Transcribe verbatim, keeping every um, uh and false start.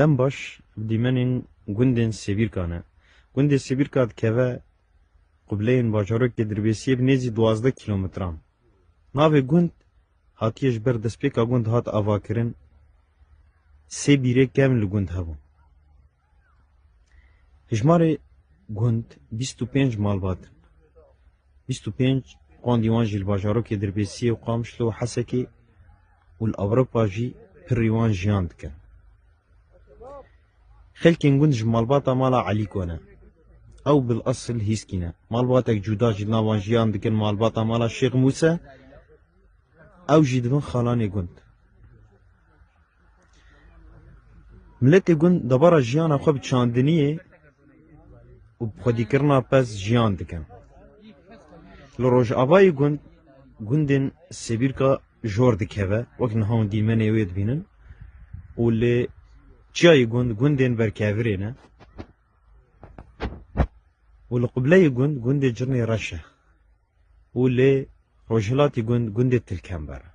Dem baş bi dîmenên gundên Sêbîrka ne. Gundê Sêbîrka dikeve qubleyên bajarokê Dirbêsiyê bi nêzî duwazdeh kîlometran. Navê gund hatiye ji ber destpêka gund hat avakirin, sê bîrê kevn li gund hebûn. Hijmarê gund bîst û pênc malbat in. Bîst û pênc qandî wan jî li bajarokê Dirbêsiyê û Qamişlo û Hesekê û li Ewropa jî pirî wan jiyan dikin. Xelkên gund ji malbata mala Elîko ne. Ew bil esil Hîskî ne. Malbatek cuda jî li nav wan jiyan dikin, malbata mala Şêx Mûse. Ew jî dibin xalanê gund. Miletê gund debara jiyana xwe bi çandiniyê û bi xwedîkirina pez jiyan dikin. Li rojavayê gund, gundên Sêbîrka jor dikeve, wek niha hûn dîmenê wê dibînin, û li çiyayê gund, gundên Berkevirê ne, û li qubleyê gund, gundê Cirnê Reş e, û li rojhilatê gund, gundê Tilkember e.